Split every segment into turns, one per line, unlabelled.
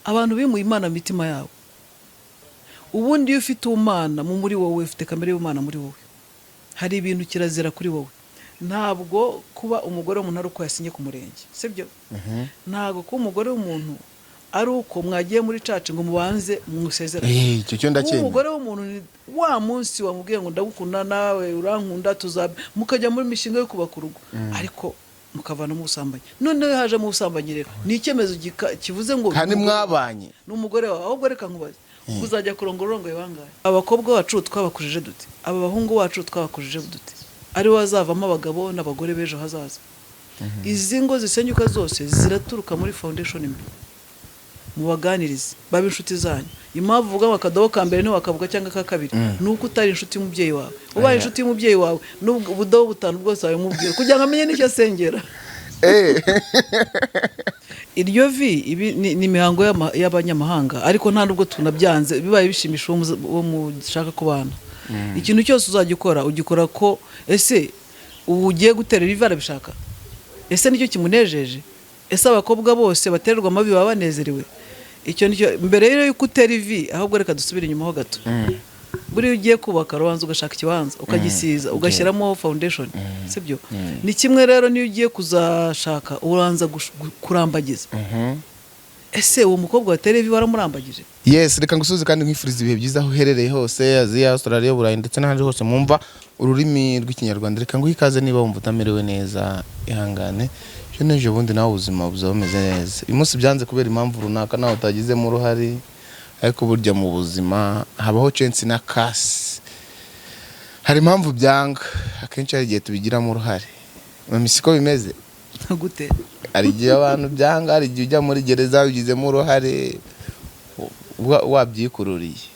Abantu bimuye Imana mu mitima yabo. Ubundi iyo ufite umana muri wowe, ufite kamere y'Umwana muri wowe, hari ibintu kirazira kuri wowe. Ntabwo kuba umugore w'umuntu ari uko yasinye ku murenge, sibyo? Ntabwo kuba umugore w'umuntu ari uko mwagiye muri church ngo mubanze musezerane.
Eh, icyo cyo
Kuba
ndacyemera.
umugore w'umuntu ni wa munsi wamubwiye ngo "Ndagukunda, nawe urankunda", tuzaba mukajya muri mishinga yo kubaka urugo, ariko mukavanamo ubusambanyi. Noneho iyo hajemo ubusambanyi rero, ni icyemezo kivuze ngo
Kandi mwabanye.
Ni umugore wawe. Ahubwo reka nkubaze, uzajya kurongora urongoye bangahe? Abakobwa bacu twabakujije dute? Aba bahungu bacu twabakujije dute? Ari bo bazavamo abagabo n'abagore b'ejo hazaza. Izi ngo zisenyuka zose ziraturuka muri foundation mbi. Mubaganirize, babe inshuti zanyu. Impamvu uvuga ngo akadobo ka mbere ntiwakavuga cyangwa aka kabiri, ni uko utari inshuti y'umubyeyi wawe. Ubaye inshuti y'umubyeyi wawe, n'ubwo ubudobo butanu bwose wabimubwira kugira ngo amenye n'icyo asengera. Iryo vi ibi ni imihango y'abanyamahanga, ariko nta nubwo tunabyanze, bibaye bishimisha uwo mushaka kubana. Ikintu cyose uzajya ukora, ugikora ko ese ubu ugiye guterera ivi arabishaka? Ese nicyo kimunejeje? Ese abakobwa bose batererwa amavi baba banezerewe? Icyo nicyo mbere rero yuko utera ivi. Ahubwo reka dusubire inyuma ho gato. Buriya ugiye kubaka, ubanza ugashaka ikibanza, ukagisiza, ugashyiramo foundation, sibyo? Ni kimwe rero niyo ugiye kuzashaka, ubanza kurambagiza. Ese uwo mukobwa watera ivi waramurambagije?
Yes, reka ngusubize kandi nkwifuriza ibihe byiza aho uherereye hose, Aziya, Australia, Burayi ndetse n'ahandi hose mwumva ururimi rw'Ikinyarwanda. Reka nguhe ikaze. Niba wumva utamerewe neza, ihangane, ejo n'ejo bundi nawe ubuzima buzaba bumeze neza. Uyu munsi byanze kubera impamvu runaka nawe utagizemo uruhare, ariko burya mu buzima habaho chance na kasi. Hari impamvu byanga, akenshi hari igihe tubigiramo uruhare. Mami, siko bimeze?
Gute?
Hari igihe abantu byanga, hari igihe ujya muri gereza wabigizemo uruhare, wabyikururiye.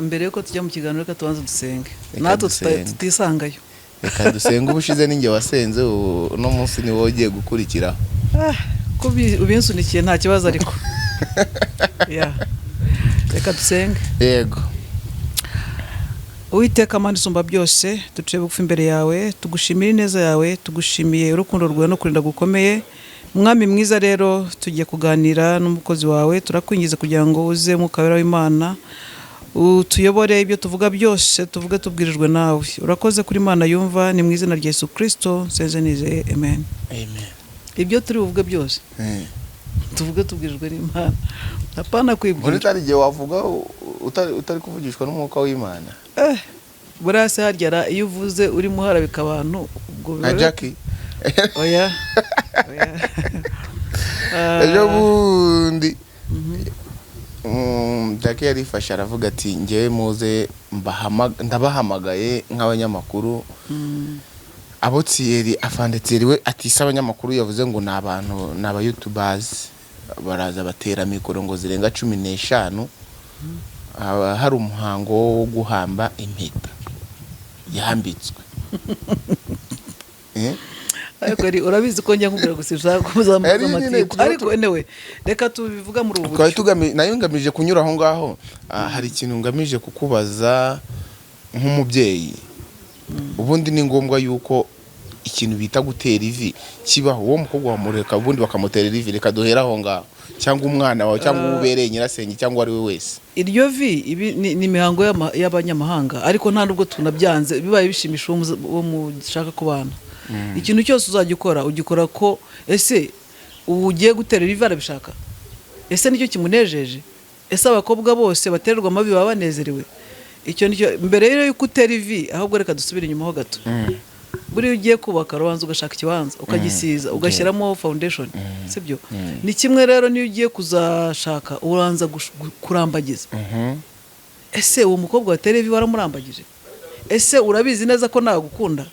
Mbere yuko tujya mu kiganiro, reka tubanze dusenge.
Reka
Natwe
dusenge.
tutisangayo.
Reka dusenge. Ubushize ninjye wasenze, ubu uno munsi ni wowe ugiye gukurikiraho.
Ah, ko ubinsunikiye nta kibazo, ariko ya reka dusenge.
Yego.
Uwiteka Mana isumba byose, duciye bugufi imbere yawe, tugushimira ineza yawe, tugushimiye urukundo rwawe no kurinda gukomeye. Mwami mwiza, rero tugiye kuganira n'umukozi wawe, turakwingiza kugira ngo uze mu kabera w'Imana utuyobore, ibyo tuvuga byose tuvuge tubwirijwe nawe. Urakoze kuri Imana yumva. Ni mu izina rya Yesu Kirisito nsenze nizeye, amen.
Amen.
Ibyo turi buvuge byose, tuvuge tubwirijwe n'Imana, apana
Muri
kwibwira.
Utari igihe wavuga utari kuvugishwa n'umwuka w'Imana.
Eh, buriya se harya iyo uvuze urimo uharabika abantu, ubwo
Nka Jackie.
Oya, oya. Ah,
Ejo bundi Jackie yarifashe aravuga ati: "Ngewe muze ndabahamagaye nk'abanyamakuru." Abo Thierry, afande Thierry we atise abanyamakuru, yavuze ngo ni abantu, ni aba youtubers, baraza batera mikoro ngo zirenga 15. Haba hari umuhango wo guhamba impeta yambitswe. Eh?
Ariko urabizi ko njya nkubwira gusa ushaka kuzamuza
Ari nyine
amatiku. Ariko anyway, reka tubivuga muri ubu
Twari
buryo.
Nayo ngamije kunyura aho ngaho. Hari ikintu ngamije kukubaza nk'umubyeyi. Ubundi ni ngombwa yuko ikintu bita gutera ivi kibaho? Uwo mukobwa wamureka ubundi bakamuterera ivi? Reka duhere aho ngaho, cyangwa umwana wawe, cyangwa uwo ubereye nyirasenge, cyangwa uwo ari we wese.
Iryo vi ibi ni imihango y'abanyamahanga, ariko nta nubwo tunabyanze, bibaye bishimisha uwo mushaka kubana. Ikintu cyose uzajya ukora, ugikora ko ese ubu ugiye guterera ivi arabishaka? Ese nicyo kimunejeje? Ese abakobwa bose batererwa amavi baba banezerewe? Icyo nicyo mbere rero yuko utera ivi. Ahubwo reka dusubire inyuma ho gato. Buriya ugiye kubaka, ubanza ugashaka ikibanza, ukagisiza, ugashyiramo foundation, sibyo? Ni kimwe rero niyo ugiye kuzashaka, ubanza kurambagiza. Ese uwo mukobwa watera ivi waramurambagije? Ese urabizi neza ko nagukunda?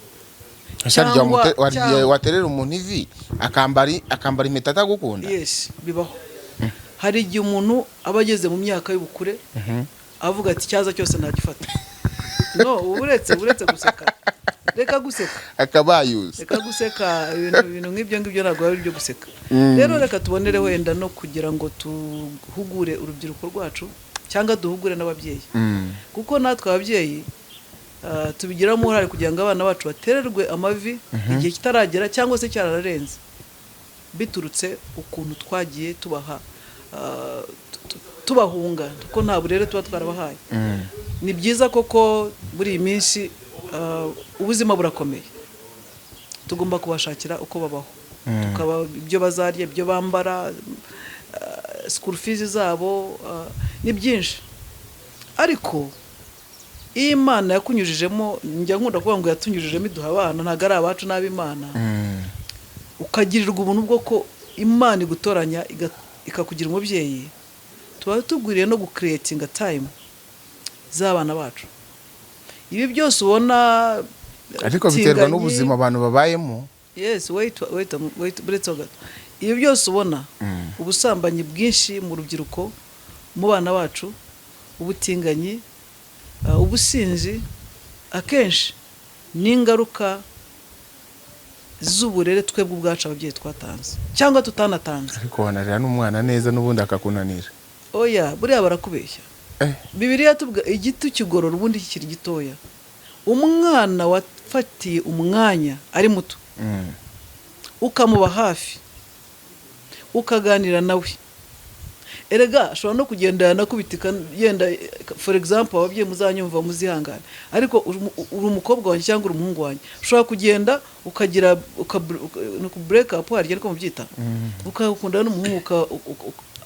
Ese harya waterera umuntu ivi akambara impeta atagukunda?
Yes, bibaho. Hari igihe umuntu aba ageze mu myaka y'ubukure, avuga ati: "Icyaza cyose nagifata." No uretse guseka, reka guseka.
Akabayuza.
Reka guseka. Ibintu nk'ibyo ngibyo ntabwo biba ari ibyo guseka. Rero reka tubonere wenda no kugira ngo tuhugure urubyiruko rwacu, cyangwa duhugure n'ababyeyi, kuko natwe ababyeyi tubigiramo uruhare kugira ngo abana bacu batererwe amavi igihe kitaragera cyangwa se cyararenze, biturutse ukuntu twagiye tubaha. tubahunga, kuko nta burere tuba twarabahaye. Ni byiza koko muri iyi minsi, ubuzima burakomeye, tugomba kubashakira uko babaho, tukaba ibyo bazarya, ibyo bambara, school fees zabo, ni byinshi. Ariko iyo Imana yakunyujijemo, njya nkunda kuvuga ngo yatunyujijemo iduha abana, ntabwo ari abacu n'ab'Imana, ukagirirwa ubuntu bwo ko Imana igutoranya ikakugira umubyeyi, tuba tugwiriye no gucreatinga time z'abana bacu. Ibi byose ubona
Ariko biterwa
ubutinganyi-
n'ubuzima abantu babayemo.
Yes, wait, wait, wait, buretse ho gato. Ibi byose ubona, ubusambanyi bwinshi mu rubyiruko, mu bana bacu, ubutinganyi, ubusinzi, akenshi ni ingaruka z'uburere twebwe ubwacu ababyeyi twatanze cyangwa tutanatanze.
Ariko wanarera n'umwana neza n'ubundi akakunanira.
Oya, buriya barakubeshya. Bibiliya tuvuga igiti ukigorora ubundi kikiri gitoya. Umwana wafatiye umwanya ari muto, ukamuba hafi, ukaganira nawe, erega ashobora no kugenda yanakubitika yenda. For example, ababyeyi muzanyumva muzihangane, ariko uri umukobwa wanjye cyangwa uri umuhungu wanjye, ushobora kugenda ukagira break up, harya ariko mubyita, ukakundana n'umuhungu,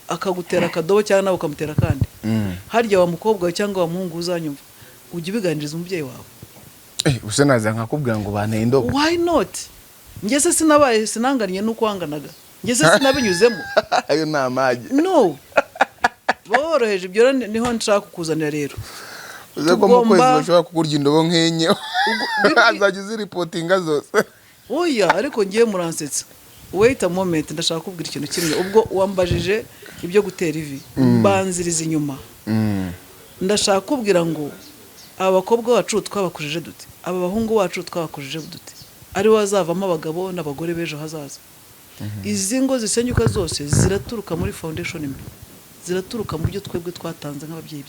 akagutera akadobo cyangwa nawe ukamutera akandi. Harya wa mukobwa wawe cyangwa wa muhungu uzanyumva, ujya ubiganiriza umubyeyi wawe?
Use naza nkakubwira ngo banteye indobo?
Why not? Njye se sinabaye, sinanganye n'uko wanganaga? Njye se sinabinyuzemo?
Ayo ni amagi.
No boroheje ibyo rero, niho nshaka kukuzanira rero.
Uze ko mu kwezi bashobora kukurya indobo nk'enye, azajya uzireportinga zose.
Oya, ariko ngiye muransetsa. Wait a moment, ndashaka kubwira ikintu kimwe. Ubwo wambajije ibyo gutera ivi, mbanziriza inyuma. Ndashaka kubwira ngo aba bakobwa bacu twabakujije dute, aba bahungu bacu twabakujije dute, aribo bazavamo abagabo n'abagore b'ejo hazaza. Izi ngo zisenyuka zose ziraturuka muri foundation mbi, ziraturuka mu byo twebwe twatanze nk'ababyeyi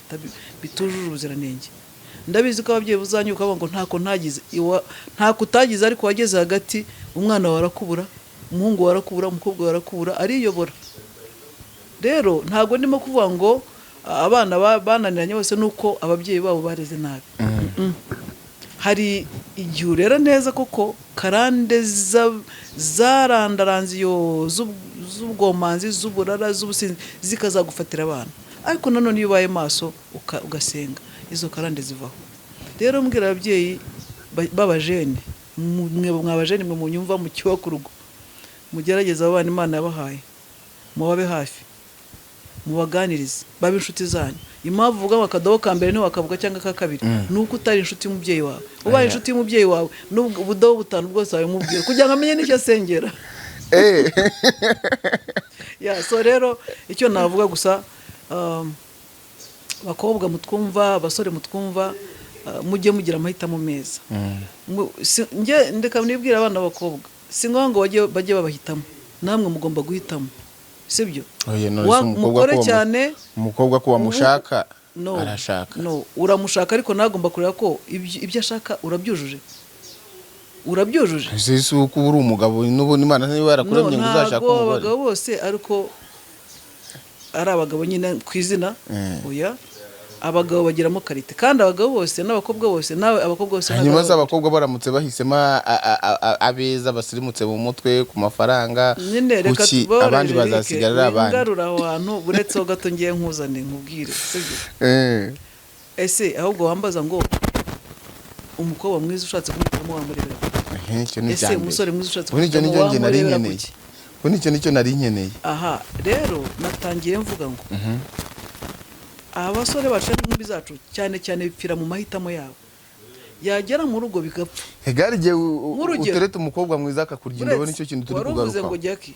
bitujuje ubuziranenge. Ndabizi ko ababyeyi buzanyuka bavuga ngo ntako ntagize, ntako utagize, ariko wageze hagati umwana wawe arakubura, umuhungu wawe arakubura, umukobwa wawe arakubura, ariyobora. Rero ntabwo ndimo kuvuga ngo abana bananiranye bose nuko ababyeyi babo bareze nabi. Hari igihe urera neza koko, karande zarandaranze iyo z'ubwomanzi, z'uburara, z'ubusinzi, zikazagufatira abana. Ariko nanone iyo ubaye maso, ugasenga, izo karande zivaho. Rero mbwira ababyeyi b'abajene, mwe mwabajene mwe munyumva mu cyubaka urugo, mugerageze abo bana Imana yabahaye, mubabe hafi, mubaganirize, babe inshuti zanyu. Impamvu uvuga ngo akadobo ka mbere ntiwakavuga cyangwa aka kabiri, ni uko utari inshuti y'umubyeyi wawe. Ubaye inshuti y'umubyeyi wawe, n'ubwo ubudobo butanu bwose wabimubwira kugira ngo amenye n'icyo asengera. Yeah, so rero icyo navuga gusa, bakobwa mutwumva, abasore mutwumva, mujye mugira amahitamo meza. Njye ndeka nibwira abana b'abakobwa, si ngombwa ngo bajye babahitamo, namwe mugomba guhitamo, sibyo?
Oya, none se umukobwa
Mukore
ko
cyane.
Umukobwa ko wamushaka,
No,
arashaka.
No, uramushaka, ariko nawe agomba kureba ko ibyo ashaka urabyujuje, urabyujuje.
Ese si uko uba uri umugabo n'ubundi Imana niba yarakuremye ngo uzashake
Ntabwo
umugore?
abagabo bose ariko ari abagabo nyine ku izina. Oya, abagabo bagiramo qualité, kandi abagabo bose n'abakobwa bose, nawe abakobwa bose
Hanyuma se
n'abagabo.
abakobwa baramutse bahisemo abeza basirimutse mu mutwe ku mafaranga,
Nyine reka
kuki
tuboroheje,
abandi
Eric,
bazasigara ari abandi?
wingarura aho hantu, buretseho gato ngiye nkuzane nkubwire, sibyo? Ese ahubwo wambaza ngo umukobwa mwiza ushatse kumuhitamo wamurebera kuki?
Ehe, icyo ni
Ese
icya mbere.
umusore mwiza ushatse
Ubundi icyo
kumuhitamo
nicyo njye nari
wamurebera
nkeneye.
kuki?
Ubundi icyo nicyo nari nkeneye.
Aha rero natangiye mvuga ngo abasore bacu n'inkumi zacu cyane cyane bipfira mu mahitamo yabo, yagera mu rugo bigapfa.
Egari igihe
Nk'urugero.
utereta umukobwa mwiza akakurya indobo,
Uretse,
nicyo kintu turi
wari uvuze ngo
kugarukaho.
Jackie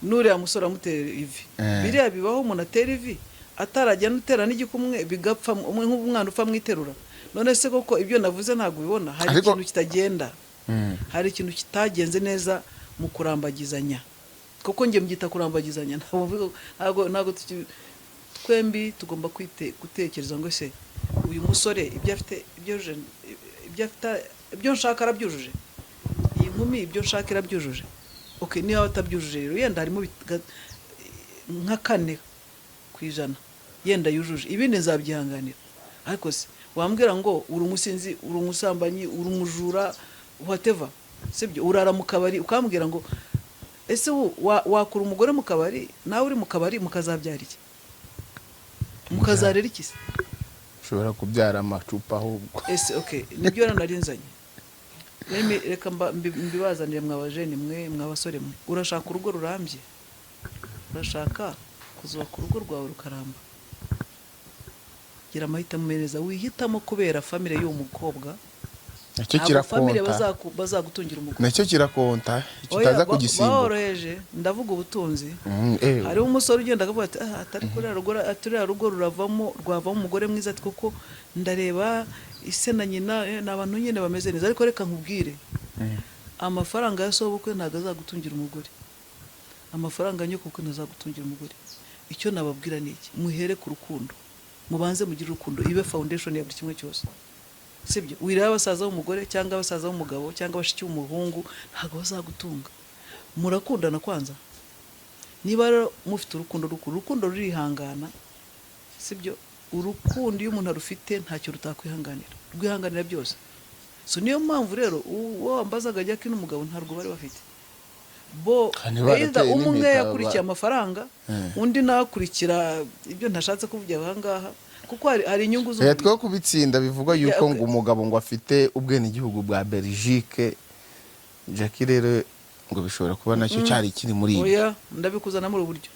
n'uriya musore amutera ivi. Biriya bibaho, umuntu atera ivi atarajya n'utera n'igikumwe bigapfa, umwe nk'umwana upfa mu iterura. None se koko ibyo navuze ntabwo ubibona? Hari ikintu kitagenda, hari ikintu kitagenze neza mu kurambagizanya, kuko njye mbyita kurambagizanya. Ntabwo twembi tugomba gutekereza ngo ese uyu musore ibyo afite, ibyo yujuje, ibyo afite, ibyo nshaka arabyujuje, iyi nkumi ibyo nshaka irabyujuje? Okay, niba atabyujuje rero yenda harimo nka 4% yenda yujuje, ibindi nzabyihanganira. Ariko se wambwira ngo uri umusinzi, uri umusambanyi, uri umujura, whatever, sibyo, urara mu kabari, ukambwira ngo ese wakura umugore mu kabari, nawe uri mu kabari, mukazabyara iki, mukazarera iki se?
Ushobora kubyara amacupa ahubwo.
Ese okay, nibyo rero nari nzanye. Reka mbibazanire mwa bajene mwe, mwa basore mwe. Urashaka urugo rurambye, urashaka kuzubaka urugo rwawe rukaramba, gira amahitamo meza, wihitamo kubera famille y'uwo mukobwa.
Nacyo
Ntabwo famille
kirakonta.
bazagutungira umugore.
Nacyo kirakonta.
Oya,
kitaza kugisimbuka.
Baworoheje, ndavuga ubutunzi. Hariho umusore ugenda akavuga ati: "Ah, atari kuriya rugo, ati uriya rugo ruravamo, rwavamo umugore mwiza, ati kuko ndareba ise na nyina, ni abantu nyine bameze neza." Ariko reka nkubwire, amafaranga ya sobukwe ntabwo azagutungira umugore, amafaranga ya nyokobukwe ntazagutungira umugore. Icyo nababwira ni iki: muhere ku rukundo, mubanze mugire urukundo, ibe foundation ya buri kimwe cyose, sibyo? Wireba abasaza b'umugore cyangwa abasaza b'umugabo cyangwa bashiki b'umuhungu, ntabwo bazagutunga. Murakundana kwanza. Niba rero mufite urukundo rukuru, urukundo rurihangana, sibyo? Urukundo iyo umuntu arufite ntacyo rutakwihanganira, rwihanganira byose. So niyo mpamvu rero uwo wambazaga Jackie n'umugabo ntabwo bari bafite bo
Kandi barateye
either umwe
n'impeta
yakurikiye amafaranga, undi nawe akurikira ibyo ntashatse kuvugira aha ngaha, kuko hari inyungu
Eh,
z'umubiri.
Two kubitsinda bivugwa yuko
okay.
ngo umugabo ngo afite ubwenegihugu bwa Belgique. Jackie rero ngo bishobora kuba nacyo cyari kiri muri ibi.
Oya, ndabikuzana muri ubu buryo.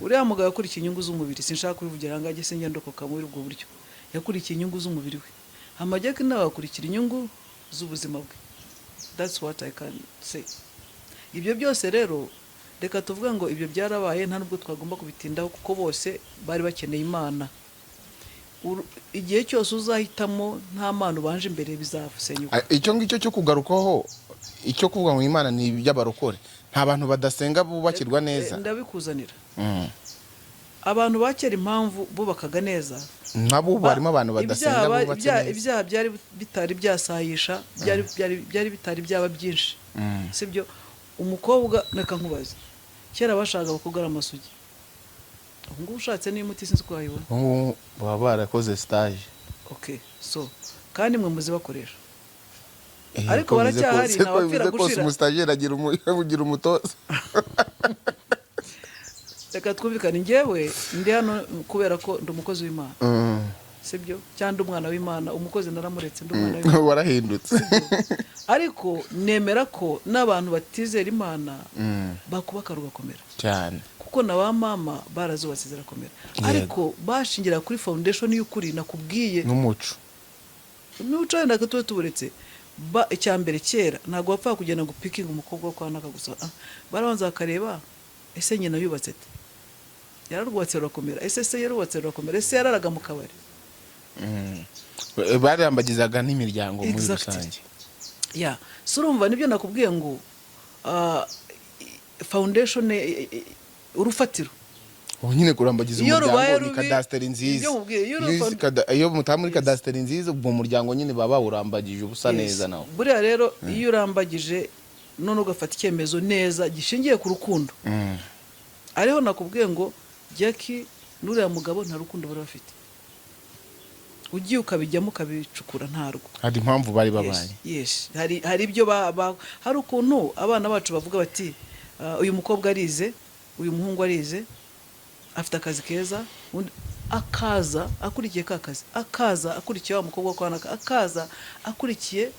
Uriya mugabo yakurikiye inyungu z'umubiri, sinshaka kubivugira aha ngaha, sinjya ndokoka muri ubwo buryo. Yakurikiye inyungu z'umubiri we, amajyaka nawe akurikira inyungu z'ubuzima bwe. That's what I can say. Ibyo byose rero reka tuvuge ngo ibyo byarabaye, nta nubwo twagomba kubitindaho, kuko bose bari bakeneye Imana. Igihe cyose uzahitamo nta mana ubanje imbere, bizasenyuka.
Ah, icyo ngicyo cyo kugarukaho, icyo kuvuga ngo Imana ni iby'abarokore, nta bantu badasenga bubakirwa neza.
Ndabikuzanira. Abantu ba kera impamvu bubakaga neza,
Nabo barimo abantu badasenga bubatse neza.
Ibyaha byari bitari byasayisha, byari bitari byaba byinshi, sibyo? Umukobwa, reka nkubaze, kera bashakaga abakobwa ari amasugi, ubu ngubu ushatse n'imuti sinzi uko wayibona.
Ubu ngubu baba barakoze stage.
Okay, so kandi mwe muzibakoresha.
Eh,
Ariko
uko bivuze
baracyahari,
kose, uko
ntawapfira
bivuze kose
gushira.
Umusitageri agira umutoza.
Reka twumvikane, njyewe ndi hano kubera ko ndi umukozi w'Imana, sibyo? Cyangwa ndi umwana w'Imana. Umukozi naramuretse, ndi umwana w'Imana.
Warahindutse.
Ariko nemera ko n'abantu batizera Imana bakubaka rugakomera.
Cyane.
Kuko na ba mama barazubatse zirakomera, ariko bashingira kuri foundation y'ukuri nakubwiye.
N'umuco.
N'umuco wenda tube tuburetse. Ba icya mbere, kera ntabwo wapfaga kugenda ngo upikinge umukobwa wo kwa naka gusa. Ah, barabanza bakareba: ese nyina yubatse ate? Yararwubatse rurakomera? Ese se yarubatse rurakomera? Ese yararaga mu kabari?
Barambagizaga n'imiryango muri rusange.
Ya, so urumva nibyo nakubwiye ngo foundation, urufatiro.
Ubu nyine kurambagiza
Iyo rubaye
umuryango ni
rubi,
kadasiteri nziza.
ibyo mubwiye, iyo
Iyo iyo mutaha muri kadasiteri nziza, ubwo muryango nyine baba bawurambagije, uba usa neza nawo.
Buriya rero iyo urambagije none ugafata icyemezo neza gishingiye ku rukundo, ariho nakubwiye ngo Jackie n'uriya mugabo nta rukundo bari bafite, ugiye ukabijyamo ukabicukura ntarwo.
Hari impamvu bari babaye.
Yes. Hari ibyo hari ukuntu abana bacu bavuga bati: "Ah, uyu mukobwa arize, uyu muhungu arize, afite akazi keza." Undi akaza akurikiye ka kazi, akaza akurikiye wa mukobwa wo kwa naka, akaza akurikiye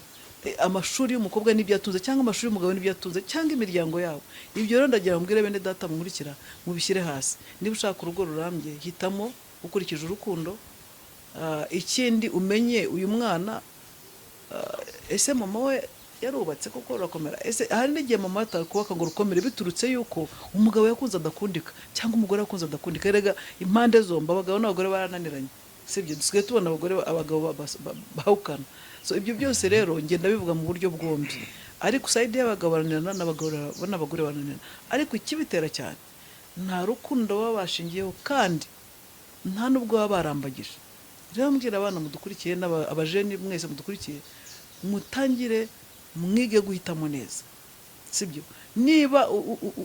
amashuri y'umukobwa n'ibyo atunze, cyangwa amashuri y'umugabo n'ibyo atunze, cyangwa imiryango yabo. Ibyo rero ndagira ngo mbwire bene data munkurikira, mubishyire hasi. Niba ushaka urugo rurambye, hitamo ukurikije urukundo. Ah, ikindi umenye uyu mwana, ese mama we yarubatse koko rurakomera? Ese hari n'igihe mama atakubaka ngo rukomere biturutse yuko umugabo yakunze adakundika, cyangwa umugore yakunze adakundika? Erega impande zombi, abagabo n'abagore barananiranye, sibyo? Dusigaye tubona abagore, abagabo bahukana. So ibyo byose rero ngenda bivuga mu buryo bwombi, ariko side y'abagabo barananirana n'abagore barananirana, ariko ikibitera cyane nta rukundo baba bashingiyeho, kandi nta n'ubwo baba barambagije. Rero mbwira abana mudukurikiye abajeni mwese mudukurikiye, mutangire mwige guhitamo neza, sibyo? Sibyo? Niba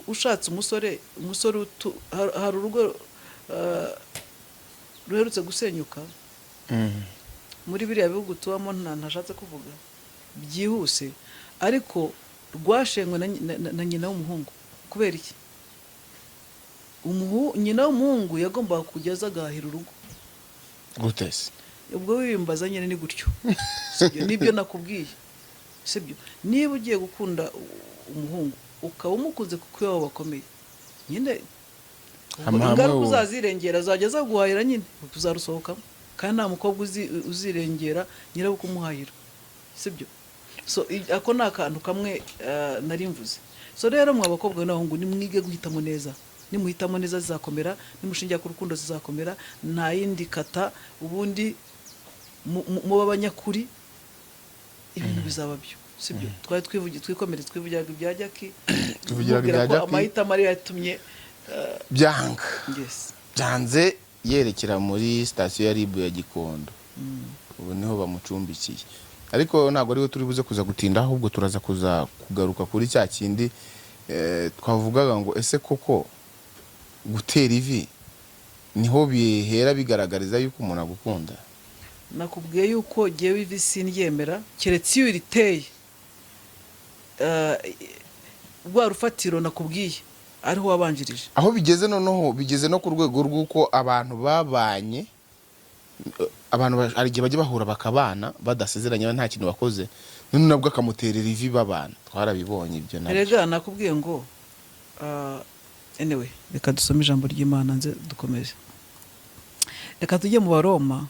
ushatse umusore hari urugo ruherutse gusenyuka muri biriya bihugu tubamo, ntashatse kuvuga byihuse, ariko rwashenywe na nyina w'umuhungu. Kubera iki? Nyina w'umuhungu yagombaga kujya aza agahahira urugo.
Gute se?
Ubwo wiyumbaza nyine ni gutyo, sibyo? Nibyo nakubwiye, sibyo? Niba ugiye gukunda umuhungu, ukaba umukunze kuko iwabo bakomeye nyine, ubwo
Amahame
ingaruka
wowe.
uzazirengera, azajya aza guhahira nyine, uzarusohokamo, kandi nta mukobwa uzirengera nyirabukwe umuhahira, sibyo? So ako ni akantu kamwe nari mvuze. So rero mwa bakobwa n'abahungu, nimwige guhitamo neza. Nimuhitamo neza zizakomera, nimushingira ku rukundo zizakomera, nta yindi kata. Ubundi muba abanyakuri, ibintu bizaba byo, sibyo? Twari twikomeretse, twivugiraga ibya Jackie.
Tuvugiraga
mubwira
ibya
ko
Jackie.
Amahitamo ariyo yatumye
Byanga.
Yes.
Byanze, yerekera muri sitasiyo ya RIB ya Gikondo, ubu niho bamucumbikiye. Ariko ntabwo ariwe turi buze kuza gutinda, ahubwo turaza kuza kugaruka kuri cya kindi twavugaga ngo: ese koko gutera ivi niho bihera bigaragariza yuko umuntu agukunda?
Nakubwiye yuko jyewe ivi sindyemera, keretse iyo uriteye rwa rufatiro nakubwiye ariho wabanjirije.
Aho bigeze noneho, bigeze no ku rwego rw'uko abantu babanye, abantu hari igihe bajya bahura bakabana badasezeranye, nta kintu bakoze, none nabwo akamuterera ivi babana. Twarabibonye ibyo nabyo.
Erega nakubwiye ngo anyway, reka dusome ijambo ry'Imana nze dukomeze. Reka tujye mu Baroma,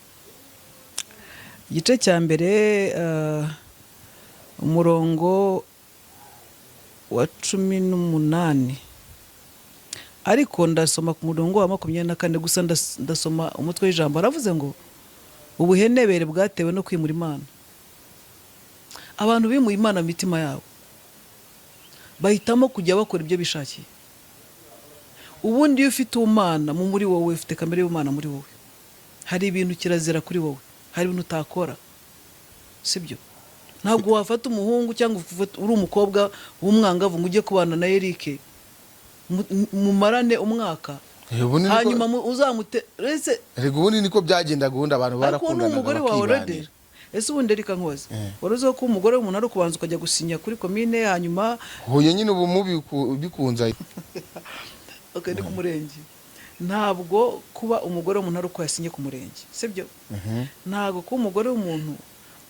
igice cya mbere, umurongo wa 18, ariko ndasoma ku murongo wa 24 gusa. Ndasoma umutwe w'ijambo. Aravuze ngo: "Ubuhenebere bwatewe no kwimura Imana." Abantu bimuye Imana mu mitima yabo, bahitamo kujya bakora ibyo bishakiye. Ubundi iyo ufite umana muri wowe, ufite kamere y'umwana muri wowe, hari ibintu kirazira kuri wowe, hari ibintu utakora, sibyo? Ntabwo wafata umuhungu cyangwa uri umukobwa w'umwangavu ngo ujye kubana na Eric, mumarane umwaka,
Ubundi niko-
hanyuma uzamute ese.
Erega ubundi niko byagendaga, ubundi abantu
Ariko uwo ni
barakundanaga
umugore wawe already.
bakibanira.
Ese ubundi reka nkubaze, wari uzi ko umugore w'umuntu ari ukubanza ukajya gusinya kuri komine, hanyuma
Huye nyine ubu bikunze.
Okay, ni ku murenge. Ntabwo kuba umugore w'umuntu ari uko yasinye ku murenge, sibyo? Ntabwo kuba umugore w'umuntu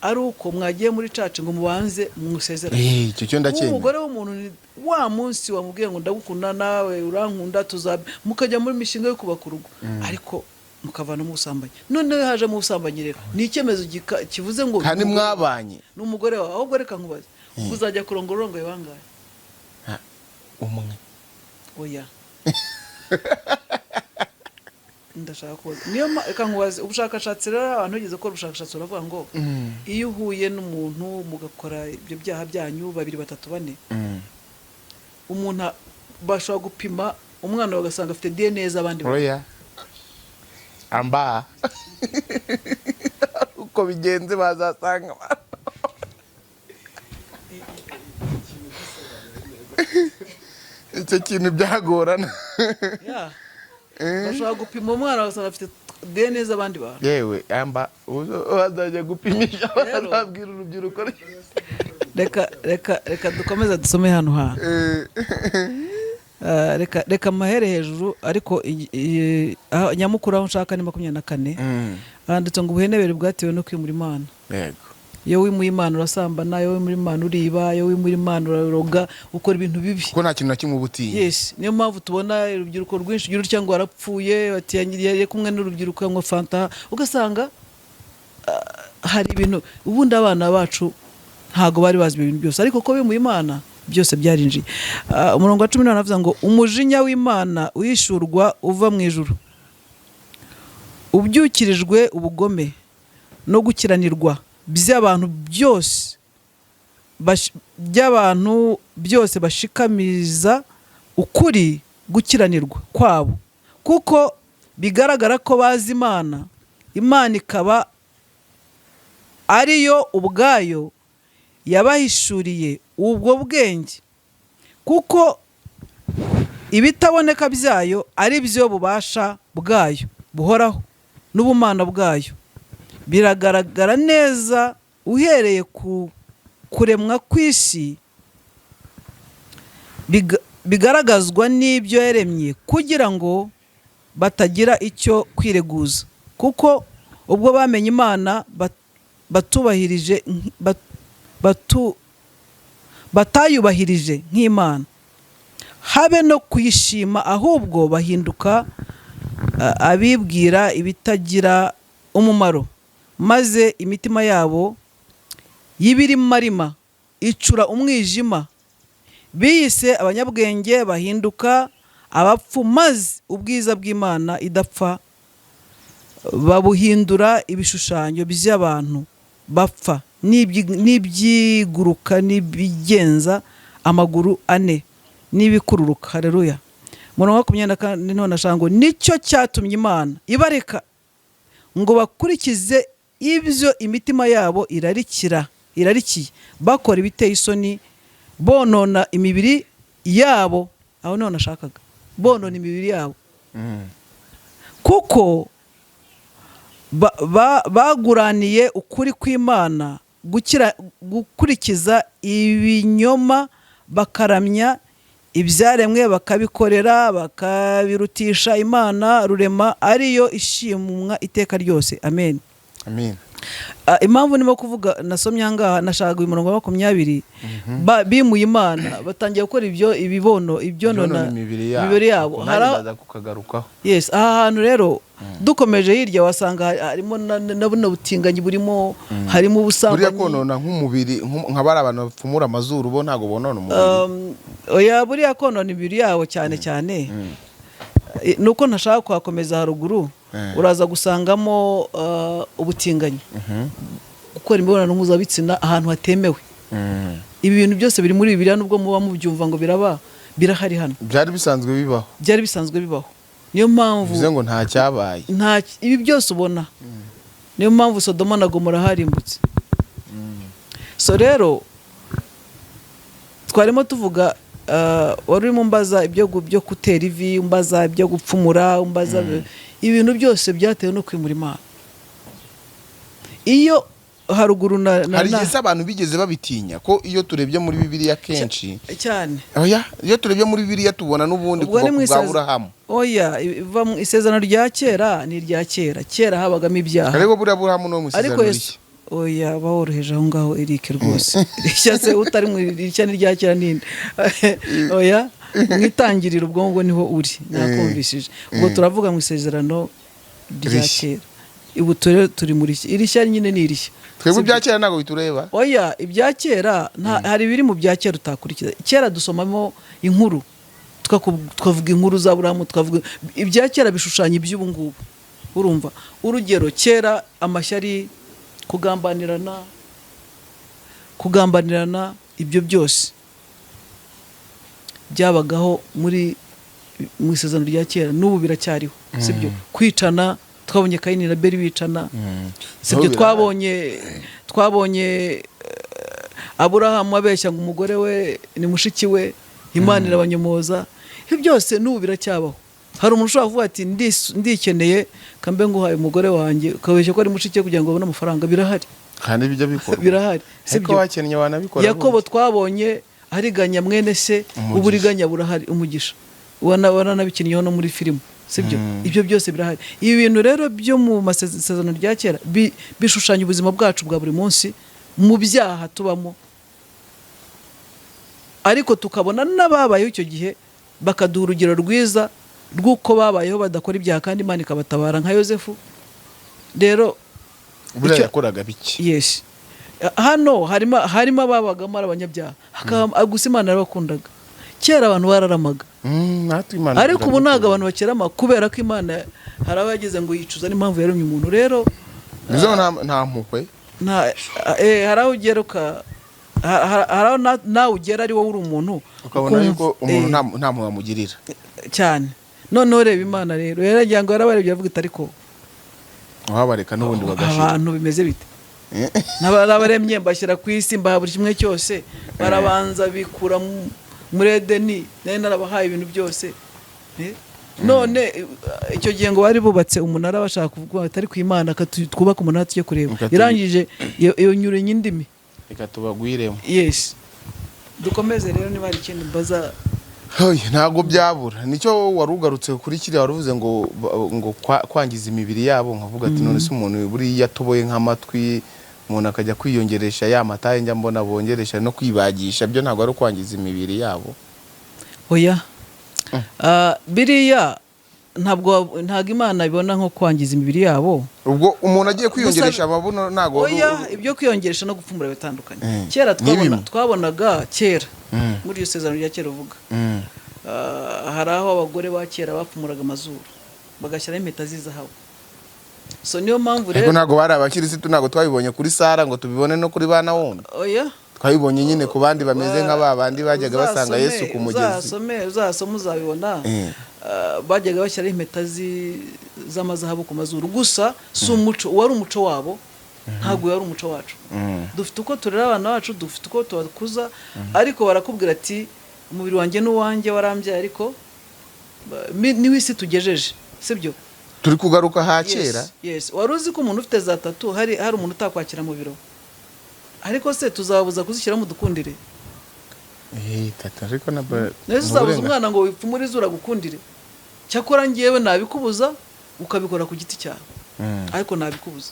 ari uko mwagiye muri church ngo mubanze musezerane.
Icyo cyo
Kuba
ndacyemera.
umugore w'umuntu ni wa munsi wamubwiye ngo ndagukunda, nawe urankunda, tuza mukajya muri mishinga yo kubaka urugo, ariko mukavanamo ubusambanyi. Noneho hajemo ubusambanyi rero, ni icyemezo kivuze ngo
Kandi mwabanye.
Ni umugore wawe. Ahubwo reka nkubaze, uzajya kurongora urongoye bangahe?
Ha, umwe.
Oya, ndashaka kubaza. Niyo reka nkubaze, ubushakashatsi rero, abantu bigeze gukora ubushakashatsi baravuga ngo iyo uhuye n'umuntu mugakora ibyo byaha byanyu babiri, batatu, bane, umuntu bashobora gupima umwana bagasanga afite DNA z'abandi bantu.
Oya, amba uko bigenze bazasanga icyo kintu byagorana.
Yeah. Bashobora gupima umwana bagasanga afite DNA z'abandi bantu.
Yewe, amba bazajya gupimisha,
Rero-
bazabwira urubyiruko.
Reka dukomeze dusome hano hantu. Reka mahere hejuru, ariko nyamukuru aho nshaka ni 24. Handitse ngo: "Ubuhenebere bwatewe no kwimura Imana." Iyo wimuye Imana urasambana, iyo wimura Imana uriba, iyo wimura Imana uraroga, ukora ibintu bibi.
Kuko nta kintu na kimwe uba utinya.
Yes, niyo mpamvu tubona urubyiruko rwinshi ugira utya ngo warapfuye, bati yari kumwe n'urubyiruko yanywa fanta, ugasanga hari ibintu. Ubundi abana bacu ntabwo bari bazi ibyo bintu byose, ariko ko bimuye Imana byose byarinjiye. Umurongo wa 18 avuga ngo: "Umujinya w'Imana uhishurwa uva mu ijuru ubyukirijwe ubugome no gukiranirwa by'abantu byose bashikamiza ukuri gukiranirwa kwabo, kuko bigaragara ko bazi Imana, Imana ikaba ariyo ubwayo yabahishuriye ubwo bwenge." Kuko ibitaboneka byayo ari byo bubasha bwayo buhoraho n'ubumana bwayo, biragaragara neza uhereye ku kuremwa kw'isi, bigaragazwa n'ibyo yaremye, kugira ngo batagira icyo kwireguza, kuko ubwo bamenye Imana batubahirije batayubahirije nk'Imana, habe no kuyishima, ahubwo bahinduka abibwira ibitagira umumaro, maze imitima yabo y'ibirimarima icura umwijima. Biyise abanyabwenge, bahinduka abapfu, maze ubwiza bw'Imana idapfa babuhindura ibishushanyo by'abantu bapfa n'ibyiguruka n'ibigenza amaguru ane n'ibikururuka. Hareruya! Umurongo wa 24 none ashaka ngo: "Nicyo cyatumye Imana ibareka ngo bakurikize ibyo imitima yabo irarikira irarikiye, bakora ibiteye isoni, bonona imibiri yabo." Aho none ashakaga bonona imibiri yabo, kuko baguraniye ukuri kw'Imana gukurikiza ibinyoma, bakaramya ibyaremwe, bakabikorera, bakabirutisha Imana rurema, ariyo ishimwa iteka ryose. Amen.
Amen.
Impamvu ndimo kuvuga, nasomye aha ngaha, nashakaga uyu murongo wa 20. Bimuye Imana, batangiye gukora ibyo ibibono ibyonona
Ibyonona imibiri yabo.
imibiri yabo.
Nanjye ndaza kukagarukaho.
Yes, aha hantu rero dukomeje hirya wasanga harimo na buno butinganyi burimo, harimo
Buriya
ubusambanyi.
konona nk'umubiri, nka bari abantu bapfumura amazuru, bo ntabwo bonona umubiri?
Oya, buriya konona imibiri yabo cyane cyane, nuko ntashaka kuhakomeza haruguru. Uraza gusangamo ubutinganyi, gukora imibonano mpuzabitsina ahantu hatemewe. Ibi bintu byose biri muri Bibiliya, nubwo muba mubyumva ngo biraba, birahari hano.
Byari bisanzwe bibaho.
Byari bisanzwe bibaho, niyo mpamvu
Bivuze ngo nta cyabaye.
Nta, ibi byose ubona, niyo mpamvu Sodoma na Gomora harimbutse. So rero twarimo tuvuga, wari urimo umbaza ibyo byo gutera ivi, umbaza ibyo gupfumura, umbaza ibintu byose byatewe no kwimura Imana iyo haruguru na
Hari igihe se abantu bigeze babitinya, ko iyo turebye muri Bibiliya kenshi
Cyane.
Oya, iyo turebye muri Bibiliya tubona n'ubundi
Ubwo
kuva
ni mu
ku bwa Aburahamu.
Oya, iva mu isezerano rya kera, ni irya kera, kera habagamo ibyaha.
Ariko buriya Aburahamu no mu
Ariko
isezerano
Yesu
rishya.
Oya, baworoheje aho ngaho, Eric, rwose. Rishya se utari mu rishya n'irya kera ninde? Oya, mu itangiriro ubwo ngubwo niho uri, nakumvishije. Ubwo turavuga mu isezerano rya
Rishya.
kera, ubu turi muri rishya. Irishya nyine ni irishya.
Twebwe ibya kera ntabwo bitureba.
Oya, ibya kera hari ibiri mu bya kera utakurikiza. Kera dusomamo inkuru, tukavuga inkuru za Burahamu, tukavuga ibya kera bishushanya iby'ubu ngubu. Urumva, urugero, kera amashyari, kugambanirana, ibyo byose byabagaho mu isezerano rya kera, n'ubu biracyariho, sibyo? Kwicana, twabonye Kayini na Beri bicana, sibyo?
N'ubu birahari.
Twabonye Aburahamu abeshya ngo umugore we ni mushiki we, Imana irabanyomoza. Ibyo byose n'ubu biracyabaho. Hari umuntu ushobora kuvuga ati: "Ndikeneye, kambe nguhaye umugore wanjye," ukabeshya ko ari mushiki we kugira ngo babone amafaranga. Birahari.
Kandi bijya bikorwa.
Birahari,
Ariko
sibyo?
wakennye wanabikora.
Yakobo twabonye ariganya mwene se.
Umugisha.
Uburiganya burahari, umugisha wananabikinnyeho no muri filime, sibyo? Ibyo byose birahari. Ibi bintu rero byo mu masezerano rya kera bishushanya ubuzima bwacu bwa buri munsi mu byaha tubamo, ariko tukabona n'ababayeho icyo gihe bakaduha urugero rwiza rw'uko babayeho badakora ibyaha kandi Imana ikabatabara, nka Yosefu rero.
Buriya
Icyo
yakoraga bike.
Yes, hano harimo ababagamo ari abanyabyaha, gusa Imana yarabakundaga. Kera abantu bararamaga.
Natwe Imana
Ariko ubu ntabwo
iradukunda.
abantu bakirama, kubera ko Imana hari abagize ngo yicuza n'impamvu yaremye umuntu rero.
Bivuze ngo nta mpuhwe.
Nta, hari aho ugera hari aho nawe ugera ari wowe uri umuntu
Ukabona
ukumva,
yuko umuntu nta mpuhwe amugirira.
Cyane. Noneho reba Imana rero, yaragira ngo yarabarebye avuga iti: "Ariko
Wabareka n'ubundi bagashira.
abantu bimeze bite? N'abaremye mbashyira ku isi, mbaha buri kimwe cyose, barabanza bikura mu Muri Edeni nari narabahaye ibintu byose. None icyo gihe ngo bari bubatse umunara, bashaka kuvuga atari ku Imana, twubake umunara tujye kureba. Irangije iyo nyuranya indimi.
Reka tubagwiremo.
Yes, dukomeze rero, niba hari ikindi mbaza.
Oya, ntabwo byabura. Nicyo wari ugarutse kuri kiriya wari uvuze ngo kwangiza imibiri yabo, nkavuga ati none se umuntu buriya atoboye nk'amatwi, umuntu akajya kwiyongeresha ya mataye njya mbona bongeresha no kwibagisha, byo ntabwo ari ukwangiza imibiri yabo?
Oya. Biriya ntabwo Imana ibona nko kwangiza imibiri yabo.
Ubwo umuntu agiye kwiyongeresha amabuno ntabwo
Oya, ibyo kwiyongeresha no gupfumura bitandukanye. Kera
Ni
twabona
bimwe.
twabonaga kera muri iryo sezerano rya kera uvuga, hari aho abagore ba kera bapfumuraga amazuru, bagashyiraho impeta z'izahabu. So niyo mpamvu
Ariko
rero
ntabwo bari abakirisitu, ntabwo twabibonye kuri Sara ngo tubibone no kuri ba Nawomi.
Oya.
Twabibonye nyine ku bandi bameze nka ba bandi bajyaga basanga
Uzasome,
Yesu ku mugezi.
Uzasome uzabibona. Bajyaga bashyiraho impeta z'amazahabu ku mazuru. Gusa si umuco wari umuco wabo, ntabwo wari umuco wacu. Dufite uko turera abana bacu, dufite uko tubakuza, ariko barakubwira ati umubiri wanjye n'uwanjye, warambyaye, ariko niho isi tugejeje, sibyo?
Turi kugaruka ha kera.
Yes. Wari uzi ko umuntu ufite za tattoo hari umuntu utakwakira mu biro? Ariko se tuzababuza kuzishyiramo dukundire?
Tata, ariko na
Nese uzabuza umwana ngo wipfumure izuru agukundire? Cyakora ngewe nabikubuza, ukabikora ku giti cyawe, ariko nabikubuza.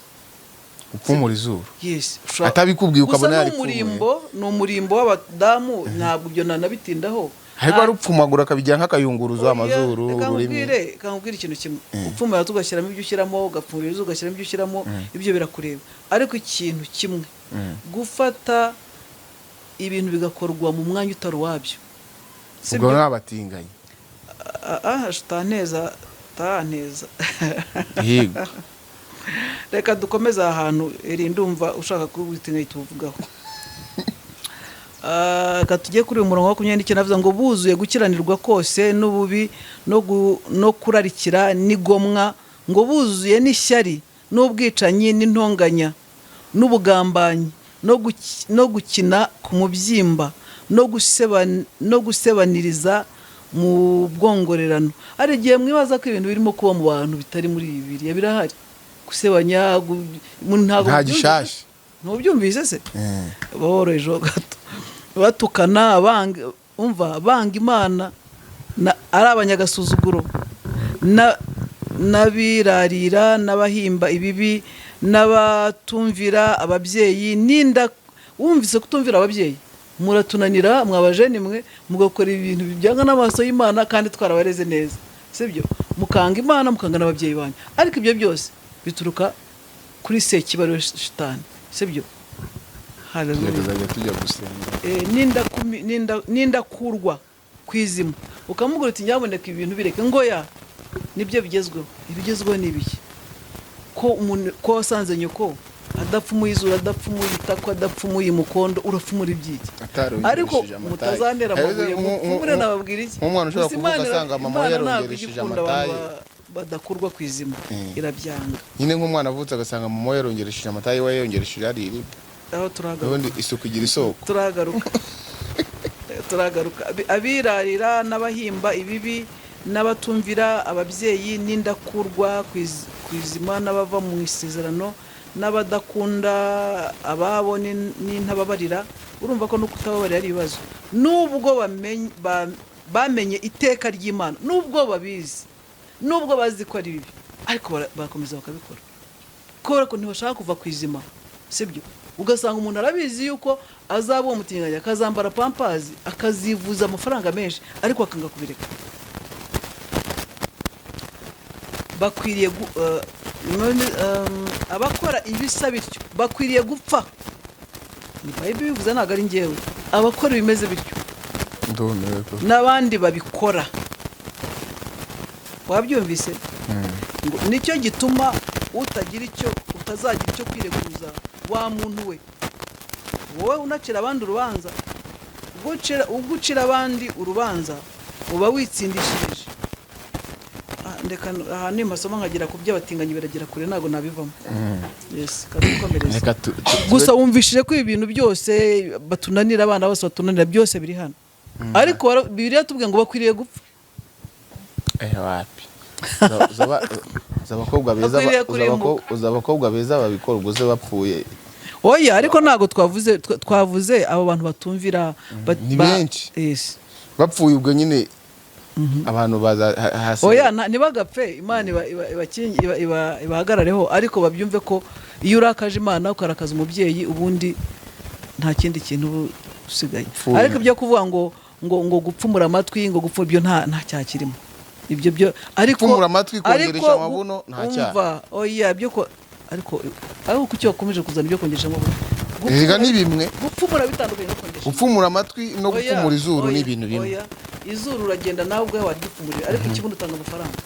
Upfumura izuru?
Yes.
Atabikubwiye
Gusa
ukabona
ni
yaripfumuye.
umurimbo, ni umurimbo w'abadamu, ntabwo ibyo nanabitindaho.
Ariko ari upfumagura akabigira nk'akayunguruzo,
Oya,
amazuru,
reka
ururimi.
Nkubwire, reka nkubwire ikintu kimwe. Upfumura tugashyiramo ibyo ushyiramo, ugapfumura izuru ugashyiramo ibyo ushyiramo, ibyo birakureba. Ariko ikintu kimwe, gufata ibintu bigakorwa mu mwanya utari uwabyo, si
Ubwo
byo?
n'abatinganyi.
Ah, utanteza, utanteza.
Yego.
Reka dukomeze aha hantu eri, ndumva ushaka kubitinga tuvugaho. Reka tujye kuri uyu murongo wa 29, avuga ngo buzuye gukiranirwa kose n'ububi no kurarikira n'igomwa, ngo buzuye n'ishyari n'ubwicanyi n'intonganya n'ubugambanyi no gukina ku mubyimba no gusebaniriza mu bwongorerano. Hari igihe mwibaza ko ibintu birimo kuba mu bantu bitari muri Bibiliya, birahari. Gusebanya ntabwo
Nta
mubyumvise?
gishasha.
Ntubyumvise se? Borohejeho gato, batukana, banga, umva, banga Imana ari abanyagasuzuguro n'abirarira n'abahimba ibibi n'abatumvira ababyeyi n'inda. Wumvise kutumvira ababyeyi? Muratunanira mwabajene mwe, mugakora ibintu byanga n'amaso y'Imana kandi twarabareze neza, sibyo? Mukanga Imana, mukanga n'ababyeyi banyu. Ariko ibyo byose bituruka kuri sekibi, ariwe Shitani, sibyo? Hallelujah.
Tuzajya tujya gusenga.
N'indakurwa ku izima. Ukamubwira uti nyaboneka ibintu bireke, ngo ya nibyo bigezweho. Ibigezweho ni ibiki? Ko umuntu ko wasanze nyoko adapfumuye izuru, adapfumuye itako, adapfumuye umukondo, urapfumura ibyiki? Ariko mutazantera amabuye, mupfumure nababwira iki?
Nk'umwana ushobora
Gusa
kuvuka asanga mama we
Imana ntabwo
yarongeresheje
ijya ikunda abantu
amataye.
Badakurwa ku izima, irabyanga.
Nyine nk'umwana avutse agasanga mama we yarongeresheje amataye, we yongeresheje ari iriba.
Aho turahagaruka.
Ubundi isuku igira isoko.
Turagaruka, turagaruka. Abirarira n'abahimba ibibi n'abatumvira ababyeyi n'indakurwa ku izima n'abava mu isezerano n'abadakunda ababo n'intababarira. Urumva ko no kutababarira ari ibibazo, nubwo bamenye iteka ry'Imana, nubwo babizi, nubwo bazi ko ari bibi, ariko barakomeza bakabikora kubera ko ntibashaka kuva ku izima, sibyo? Ugasanga umuntu arabizi yuko azaba uwo mutinganyi, akazambara pampazi, akazivuza amafaranga menshi, ariko akanga kubireka. Bakwiriye abakora ibisa bityo bakwiriye gupfa. Ni Bible bivuze, ntabwo ari njyewe. Abakora ibimeze bityo
Ndumiwe ko.
n'abandi babikora, wabyumvise? Ngo nicyo gituma utagira icyo, utazagira icyo kwireguza, wa muntu we, wowe unacira abandi urubanza. Ubwo ucira abandi urubanza uba witsindishirije. Ndeka aha ni masomo nkagera ku by'abatinganyi, biragera kure, ntabwo nabivamo. Yes, kadukomereze.
Reka
Gusa wumvishije ko ibi bintu byose batunanira, abana bose batunanira, byose biri hano. Ariko Bibiliya tubwiye ngo bakwiriye gupfa.
Eh, wapi. Uzi abakobwa beza
Bakwiriye
uzi
kurimbuka.
uzi abakobwa beza babikora, ubwo se bapfuye?
Oya, ariko ntabwo twavuze, twavuze abo bantu batumvira
Ni benshi.
Yes.
Bapfuye, ubwo nyine abantu baza hasi.
Oya, ntibagapfe, Imana ibahagarareho, ariko babyumve ko iyo urakaje Imana, ukarakaza umubyeyi, ubundi nta kindi kintu uba usigaye.
Upfuye.
Ariko ibyo kuvuga ngo gupfumura amatwi, ngo gupfumura, ibyo nta cyaha kirimo, ibyo byo, ariko
Gupfumura amatwi, kongeresha
ariko
amabuno, nta cyaha.
Umva, oya, ibyo ko ariko kuki wakomeje kuzana ibyo kongeresha amabuno?
Erega ni bimwe.
Gupfumura bitandukanye no kongeresha.
Gupfumura amatwi no
Oya,
gupfumura izuru
oya,
ni ibintu bimwe.
Oya. Izuru uragenda nawe ubwawe waryipfumurira, ariko ikibuno utanga amafaranga.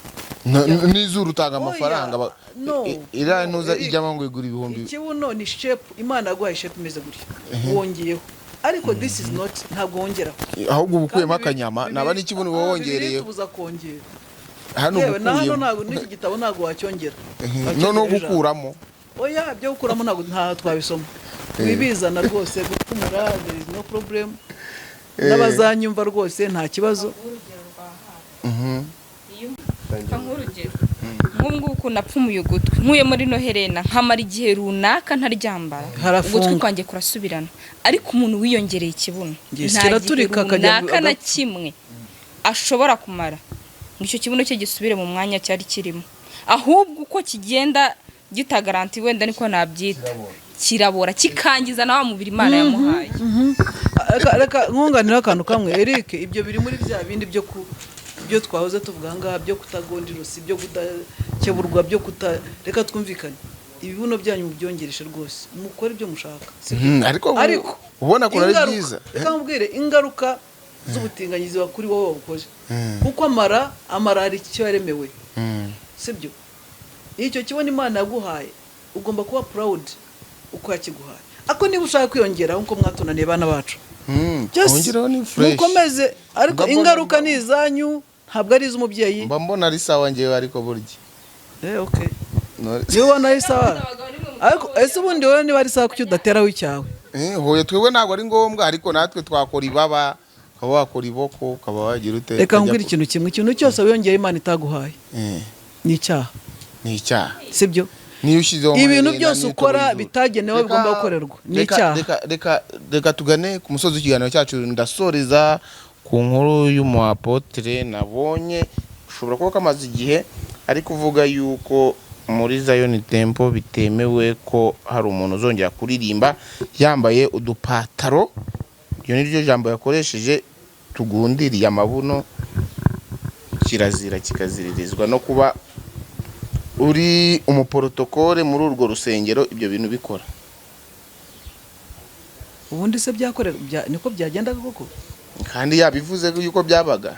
N'izuru utanga amafaranga.
Oya, no.
Iriya
No,
ntuza
Eric.
ijyamo ngo igura ibihumbi.
Ikibuno ni shape, Imana yaguhaye shape imeze gutya, wongeyeho, ariko this is not, ntabwo wongeraho.
Ahubwo uba ukuyemo
Kandi
akanyama naba n'ikibuno uba wongereyeho.
Tubuza kongera.
Hano uba
Yewe, na hano
ukuyemo.
ntabwo, n'iki gitabo ntabwo wacyongera.
Noneho
Wacyongera ijambo.
gukuramo.
Oya, ibyo gukuramo ntabwo nta twabisoma, wibizana rwose. Gupfumura, there is no problem, n'abazanyumva rwose nta kibazo.
Urugero rwa hafi. Iyo nk'urugero nk'ubu ngubu ukuntu napfumuye ugutwi, nkuye muri no herena, nkamara igihe runaka ntaryambara,
Harafunga.
ugutwi kwanjye kurasubirana, ariko umuntu wiyongereye ikibuno
Yes,
nta gihe
kiraturika akajya
runaka na
agapfa.
kimwe ashobora kumara ngo icyo kibuno cye gisubire mu mwanya cyari kirimo. Ahubwo uko kigenda gitagaranti, wenda niko nabyita, kirabora, kikangiza na wa mubiri Imana yamuhaye.
Reka nkunganira akantu kamwe, Eric. Ibyo biri muri bya bindi byo ku byo twahoze tuvuga aha ngaha, byo kutagonda ijosi, byo kudakeburwa, byo kuta. Reka twumvikane, ibibuno byanyu mubyongereshe rwose, mukore ibyo mushaka, sibyo?
Ariko
ariko
ubona ko ari
ingaruka-
byiza.
Reka nkubwire, ingaruka z'ubutinganyi ziba kuri wowe wabukoze, kuko amara hari icyo yaremewe, sibyo? Icyo kibona Imana yaguhaye, ugomba kuba proud uko yakiguhaye. Ariko niba ushaka kwiyongera nk'uko mwatunaniye bana bacu, Just
Wongereho, ni fresh.
mukomeze, ariko ingaruka ni izanyu, ntabwo ari iz'umubyeyi.
Mba mbona ari sawa ngewe, ariko burya
Eh, okay, niba ubona ari sawa, ariko ese ubundi wowe niba ari sawa, kuki udateraho icyawe?
Eh, hoya, twebwe ntabwo ari ngombwa, ariko natwe twakora ibaba, ukaba wakora iboko, ukaba wagira ute.
Reka
ukajya
nkubwire ikintu kimwe: ikintu cyose wiyongeye Imana itaguhaye ni icyaha.
Ni icyaha.
Sibyo?
Niyo ushyizeho
Ibintu
amaherena,
byose
niyo
ukora
utobora izuru.
bitagenewe bigomba gukorerwa ni icyaha.
Reka tugane ku musozi w'ikiganiro cyacu. Ndasoreza ku nkuru y'umuapotre nabonye, ushobora kuba kamaze igihe ari kuvuga yuko muri Zion Temple bitemewe ko hari umuntu uzongera kuririmba yambaye udupataro, iryo ni ryo jambo yakoresheje, tugundiriye amabuno. Kirazira kikaziririzwa no kuba uri umuporotokole muri urwo rusengero ibyo bintu bikora.
Ubundi se byakorerwa niko byagendaga koko?
Kandi yabivuze yuko byabaga.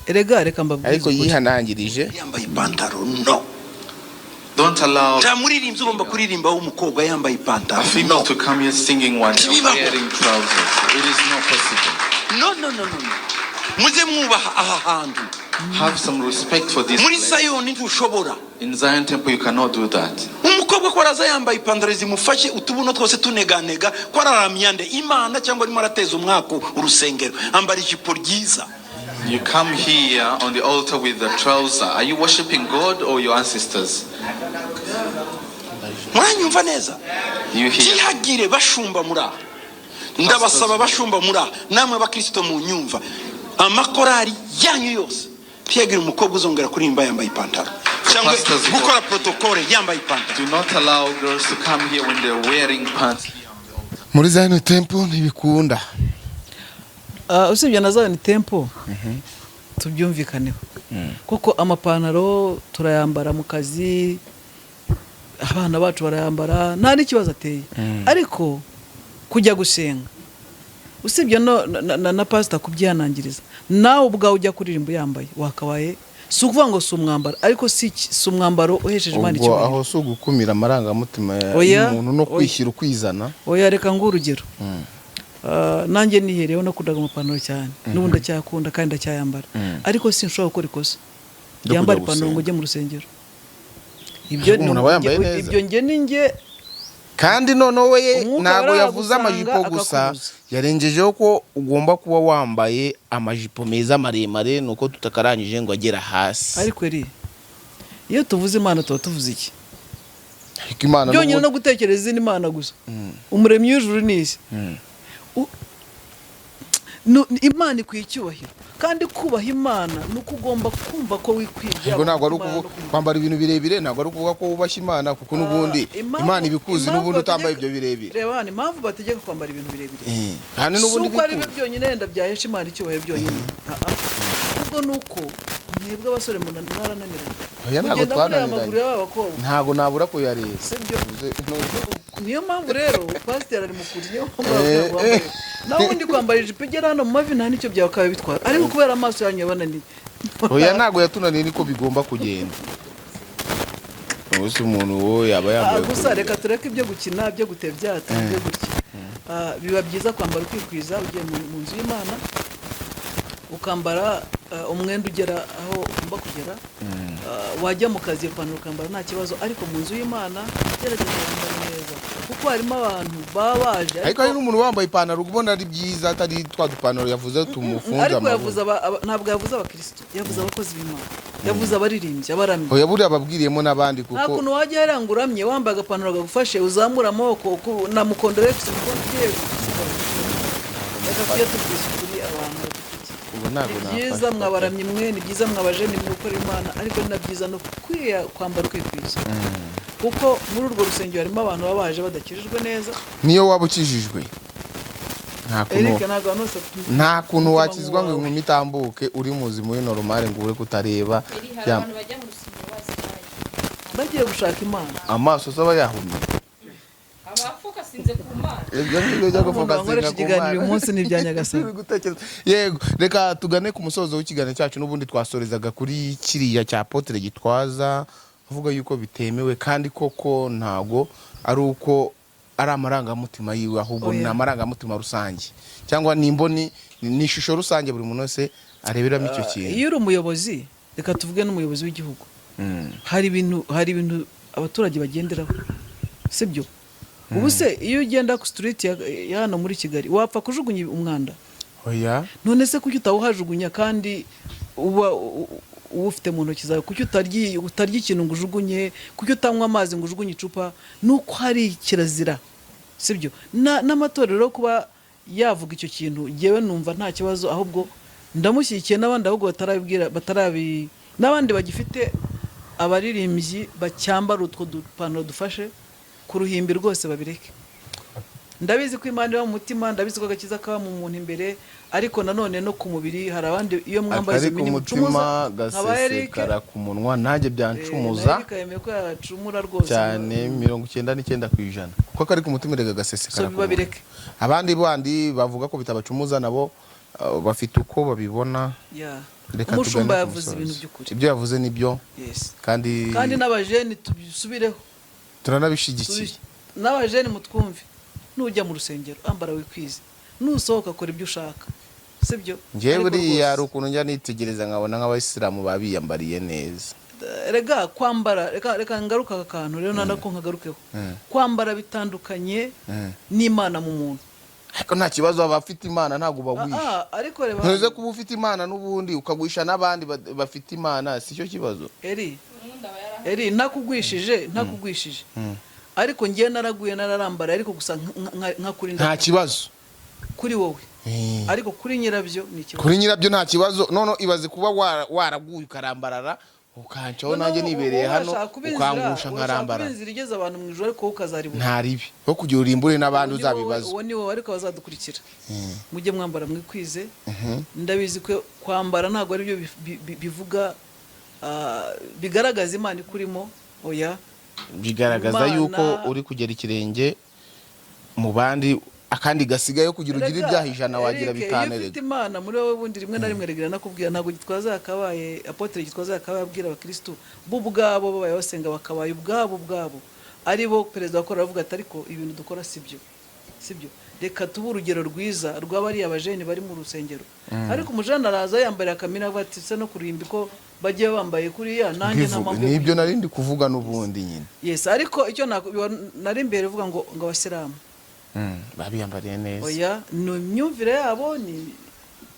Erega reka mbabwize
Ariko
ukuri.
yihanangirije.
Yambaye ipantaro, no.
Don't allow
Nta muririmbyi ugomba kuririmba w'umukobwa yambaye ipantaro.
a female
No.
to come here singing while they're
Kibibaho.
wearing trousers. It is not possible.
No, no, no, no, no. Muze mwubaha aha hantu.
Have some respect for this
Muri
place.
Sayoni ntushobora.
In Zion Temple, you cannot do that.
Umukobwa ko araza yambaye ipantaro zimufashe, utubuno twose tuneganega, ko araramya nde? Imana cyangwa arimo arateza umwaku urusengero? Ambara ijipo ryiza.
You come here on the altar with the trouser. Are you worshiping God or your ancestors?
Muranyumva neza?
You hear?
Ntihagire bashumba muri aha, ndabasaba, bashumba muri aha, namwe abakristo mu nyumva, amakorari yanyu yose, ntihagire umukobwa uzongera kuririmba yambaye ipantaro cyangwa
Pastors,
gukora protokole yambaye ipantaro.
Do not allow girls to come here when they're wearing pants here on the altar.
Muri Zion Temple ntibikunda.
Ah, usibye na Zion Temple, tubyumvikaneho, kuko amapantaro turayambara mu kazi, abana bacu barayambara, nta n'ikibazo ateye. Ariko kujya gusenga, usibye no na pasita kubyihanangiriza, nawe ubwawe ujya kuririmba uyambaye, wakabaye, si ukuvuga ngo si umwambaro, ariko si umwambaro uhesheje Imana
Ubwo
icyubahiro.
aho si ugukumira amarangamutima
Oya,
y'umuntu no
oya.
kwishyira ukwizana?
Oya, reka nguhe urugero. Ah, nanjye nihereyeho, nakundaga amapantaro cyane, n'ubu ndacyayakunda kandi ndacyayambara, ariko sinshobora gukora ikosa
Ryo
yambara
kujya
ipantaro ngo
gusenga.
ujye mu rusengero. Ibyo
Umuntu aba yambaye neza.
Ibyo njye ni njye.
Kandi noneho we
Umwuka
ntabwo yavuze
aragusanga,
amajipo gusa,
akakubuza.
Yarengejeho ko ugomba kuba wambaye amajipo meza maremare, nuko tutakarangije ngo agera hasi.
Ariko eri, iyo tuvuze Imana tuba tuvuze iki?
Ariko Imana
Byonyine
n'ubundi-
no gutekereza izindi mana gusa, Umuremyi w'ijuru n'isi. Imana ikwiye icyubahiro, kandi kubaha Imana ni uko ugomba kumva ko wikwiye.
Ubwo ntabwo ari ukuvuga kwambara ibintu birebire, ntabwo ari ukuvuga ko wubashye Imana, kuko n'ubundi Imana ibikuzi n'ubundi utambaye ibyo birebire.
Reba hano impamvu bategeka kwambara ibintu birebire.
Kandi
Si
n'ubundi
uko ari byo
bikuzi.
byonyine wenda byahesha Imana icyubahiro byonyine. Ah, ah. Ahubwo ni uko mwebwe abasore mwarananiranye.
Oya, ntabwo
Mugenda mureba
twananiranye.
amaguru y'aba bakobwa.
Ntabwo nabura kuyareba.
Si byo? Niyo mpamvu rero pasiteri ari mukuru, niyo mpamvu ababwira ngo wambare. Naho ubundi kwambara ijipo igera hano mu mavi nta n'icyo byakabaye bitwara, ariko kubera amaso yanyu yabananiye.
Oya, ntabwo yatunaniye, niko bigomba kugenda. Ubu umuntu wo yaba yambaye
Gusa
kuriya.
Reka tureke ibyo gukina, byo gutebya, tuvuge gutya. Biba byiza kwambara ukikwiza ugiye mu nzu y'Imana, ukambara umwenda ugera aho ugomba kugera. Wajya mu kazi, iyo pantaro ukambara nta kibazo, ariko mu nzu y'Imana gerageza wambare neza, kuko harimo abantu baba baje.
Ariko hari n'umuntu wambaye ipantaro ubona ari byiza, atari twa dupantaro yavuze tumufunze
Ariko
amaboko.
yavuze ntabwo yavuze abakristo, yavuze abakozi b'Imana, yavuze abaririmbyi, abaramyi.
Oya, buriya babwiriyemo n'abandi
Nta
kuko
kuntu wajya hariya ngo uramye wambaye agapantaro kagufashe, uzamura amaboko na mukondoregisi, ugiye. Reka tujye tubwiza ukuri abantu badukurikiye.
Ubu ntabwo
Ni byiza
nafashe.
mwabaramyi mwe, ni byiza mwabajeni mwe gukora Imana, ariko ni na byiza no kwambara ukikwiza, kuko muri urwo rusengero harimo abantu baba baje badakijijwe neza.
Niyo waba ukijijwe, nta kuntu
Eric, ntabwo abantu bose bafite
nta kuntu
umutima
wakizwa ngo
nk'uwawe.
inkumi itambuke uri muzima, uri normal, ngo ube kutareba.
Hari abantu bajya mu rusengero bazi ibyayo.
Bagiye gushaka Imana.
Amaso se aba yahumye?
Abafokasinze ku Mana.
Ibyo ngibyo byo
Umuntu
gufokasinga
wankoresha
ku
ikiganiro uyu
Mana.
munsi ni ibya Nyagasani.
Uri gutekereza. Yego, reka tugane ku musozo w'ikiganiro cyacu. N'ubundi twasorezaga kuri kiriya cya Apotre Gitwaza avuga yuko bitemewe, kandi koko ntago ari uko ari amarangamutima yiwe, ahubwo
Oya.
ni amarangamutima rusange, cyangwa ni imboni, ni ishusho rusange buri muntu wese areberamo icyo kintu.
Iyo uri umuyobozi, reka tuvuge n'umuyobozi w'igihugu, hari ibintu abaturage bagenderaho, sibyo? Ubu se iyo ugenda ku street ya hano muri Kigali, wapfa kujugunya umwanda?
Oya.
None se kuki utawuhajugunya kandi uba uwufite mu ntoki zawe? Kuki utarya ikintu ngo ujugunye? Kuki utanywa amazi ngo ujugunye icupa? Nuko hari kirazira, sibyo? N'amatorero kuba yavuga icyo kintu, ngewe numva nta kibazo, ahubwo ndamushyigikiye, n'abandi ahubwo batarabibwira, batarabi, n'abandi bagifite abaririmbyi bacyambara utwo dupantaro dufashe ku ruhimbi rwose babireke. Ndabizi ko Imana iba mu mutima, ndabizi ko agakiza kaba mu muntu imbere, ariko nanone no ku mubiri hari abandi iyo mwambaye izo
Akari ku
mini
mutima
mucumuza, nkaba Eric.
gasesekara ku munwa, nanjye byancumuza.
Na Eric yemeye ko yacumura rwose.
Cyane, 99%, kuko akari ku mutima erega gasesekara
So
ku munwa.
babireke.
Abandi bandi bavuga ko bitabacumuza nabo bafite uko babibona. Reka
Umushumba
tugane ku
yavuze
musozo.
ibintu by'ukuri.
Ibyo yavuze nibyo.
Yes.
Kandi
Kandi n'abajeni tubisubireho.
Turanabishyigikiye.
N'abajeni mutwumve, nujya mu rusengero ambara wikwize, nusohoka kora ibyo ushaka, sibyo?
Njyewe
Ariko
buriya hari
rwose,
ukuntu njya nitegereza nkabona nk'abayisilamu baba biyambariye neza.
Rega kwambara, reka ngaruka aka kantu rero, nako nkagarukeho. Kwambara bitandukanye n'Imana mu muntu.
Ariko nta kibazo, abafite Imana ntabwo bagwisha.
Ariko reba
Ntuze kuba ufite Imana n'ubundi ukagwisha n'abandi bafite Imana, si cyo kibazo.
Eri, ntakugwishije, ariko ngiye naraguye, nararambara, ariko gusa nkakurinda.
Nta kibazo.
Kuri wowe, ariko kuri nyirabyo ni ikibazo.
Kuri nyirabyo nta kibazo. None ibaze kuba waraguye ukarambarara, ukancaho, nanjye nibereye hano, ukangusha nkarambara.
Inzira igeze abantu mu ijoro, ariko wowe ukazaribura.
Nta ribi wo kugira urimbure n'abandi
Uwo ni wowe-
uzabibaza.
Uwo ni wowe, ariko abazadukurikira, mujye mwambara mwikwize. Ndabizi ko kwambara ntabwo ari byo bivuga, bigaragaza Imana ikurimo, oya.
Bigaragaza yuko uri kugera ikirenge mu bandi, akandi gasigaye kugira ugire
Erega,
ibyaha 100 wagira
Eric,
5.
iyo ufite
Erega
Imana muri wowe, bundi rimwe na rimwe regira nakubwira, ntabwo Gitwaza yakabaye, Apotre Gitwaza yakabaye abwira abakristu bo ubwabo babaye basenga, bakabaye ubwabo ubwabo ari bo perezida wa korali, avuga ati: "Ariko ibintu dukora si byo, si byo, reka tube urugero rwiza rw'abariya bajeni bari mu rusengero." Ariko umujene araza yambaye akamina, avuga ati se no kurimba ko Bajye bambaye kuriya, nanjye nta
Mbivuga-
mpamvu yo
Nibyo nari ndi kuvuga n'ubundi nyine.
Yes, ariko icyo nari imbere uvuga ngo abasilamu
Babiyambariye neza.
Oya, ni imyumvire yabo, ni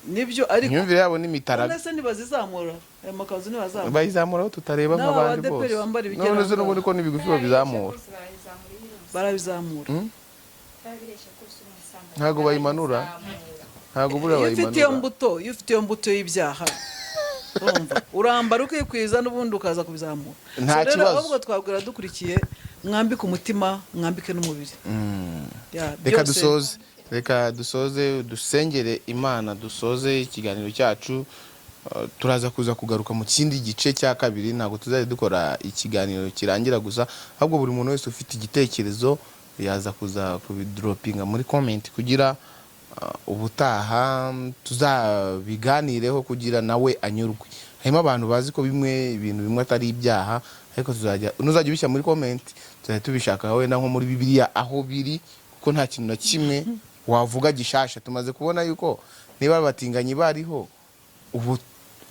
nibyo, ariko
Imyumvire yabo ni mitaraga.
None se ntibazizamura ayo makanzu? Ntibazamura?
Bayizamuraho tutareba
N'aba
nk'abandi
badeperi
bose.
bambara ibigera
None se
aho
n'ubundi ko n'ibigufi babizamura?
Barabizamura.
Ntabwo bayimanura, ntabwo buriya
Iyo ufite iyo
bayimanura.
mbuto, iyo ufite iyo mbuto y'ibyaha, urumva, urambara ukikwiza n'ubundi ukaza kubizamura.
Nta
So rero,
kibazo.
ahubwo twabwira dukurikiye, mwambike umutima, mwambike n'umubiri. Ya,
Reka
byose.
dusoze, reka dusoze, dusengere Imana, dusoze ikiganiro cyacu. Turaza kuza kugaruka mu kindi gice cya kabiri. Ntabwo tuzajya dukora ikiganiro kirangira gusa, ahubwo buri muntu wese ufite igitekerezo yaza kuza kubidropinga muri comment kugira ubutaha tuzabiganireho, kugira nawe anyurwe. Harimo abantu bazi ko bimwe, ibintu bimwe atari ibyaha, ariko tuzajya, nuzajya ubishyira muri comment tuzajya tubishaka wenda nko muri Bibiliya aho biri, kuko nta kintu na kimwe wavuga gishasha. Tumaze kubona yuko niba abatinganyi bariho ubu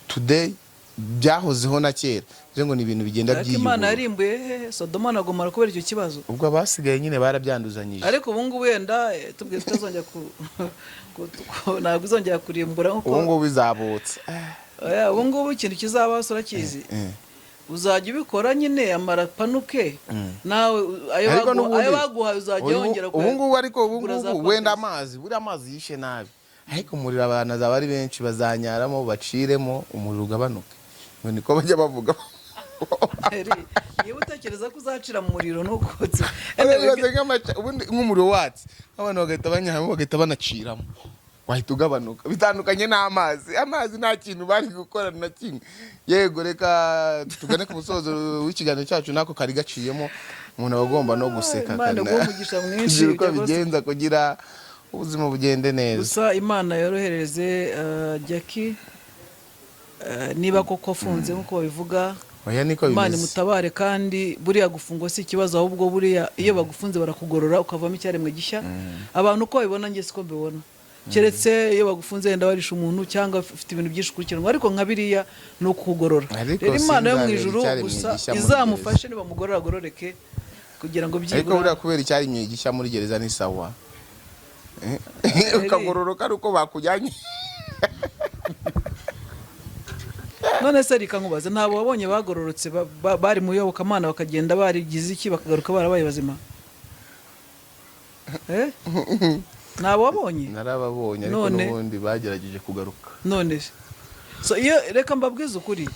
today, byahozeho na kera, bivuze ngo ni ibintu bigenda
Ariko Imana
byiyubura.
yarimbuye hehe Sodoma na Gomora kubera icyo kibazo?
Ubwo abasigaye nyine barabyanduzanyije.
Ariko ubu ngubu wenda tubwiye tutazongera ntabwo izongera kurimbura nkuko
Ubu ngubu bizabotsa.
Oya, ubu ngubu ikintu kizaba urakizi. Uzajya ubikora nyine amara panuke nawe ayo
Ariko
ayo baguhaye uzajya wongera
ubu ngubu, ariko ubu
kugura za
ngubu wenda
Pampers.
Amazi, buriya amazi yishe nabi, ariko umuriro abantu azaba ari benshi, bazanyaramo baciremo, umuriro ugabanuke, ngo niko bajya bavuga.
Eri, niba utekereza ko uzacira mu muriro ntukotse.
Bibaze ubundi nk'umuriro watse, abantu bagahita banyaramo, bagahita banaciramo, wahita ugabanuka. Bitandukanye n'amazi, amazi nta kintu bari gukora na kimwe. Yego, reka tugane ku musozo w'ikiganiro cyacu, nako kari gaciyemo, umuntu aba agomba no guseka.
Imana iguhe umugisha mwinshi,
Kugira uko
ujya rwose.
bigenza kugira ubuzima bugende neza.
Gusa Imana yorohereze Jackie, niba koko afunze nk'uko babivuga.
Oya, niko
Imana
bimeze.
imutabare. Kandi buriya gufungwa si ikibazo, ahubwo buriya iyo bagufunze barakugorora ukavamo icyaremwe gishya. Abantu uko babibona, njye siko mbibona, keretse iyo bagufunze wenda warishe umuntu cyangwa ufite ibintu byinshi ukurikiranwa, ariko nka biriya ni ukugorora.
Ariko
Rero Imana yo mu
sinzabera
ijuru
icyaremwe
gusa
gishya muri
izamufashe, nibamugorora agororeke kugira ngo
Ariko
byibura
buriya kubera icyaremwe gishya muri gereza ni sawa. Ukagororoka ari uko bakujyanye.
None se reka nkubaze, ntabwo wabonye bagororotse bari mu iyobokamana, bakagenda barigize iki, bakagaruka barabaye bazima? Eh? Ntabwo wabonye?
Narababonye, ariko
None?
n'ubundi bagerageje kugaruka.
None se, so iyo, reka mbabwize ukuri.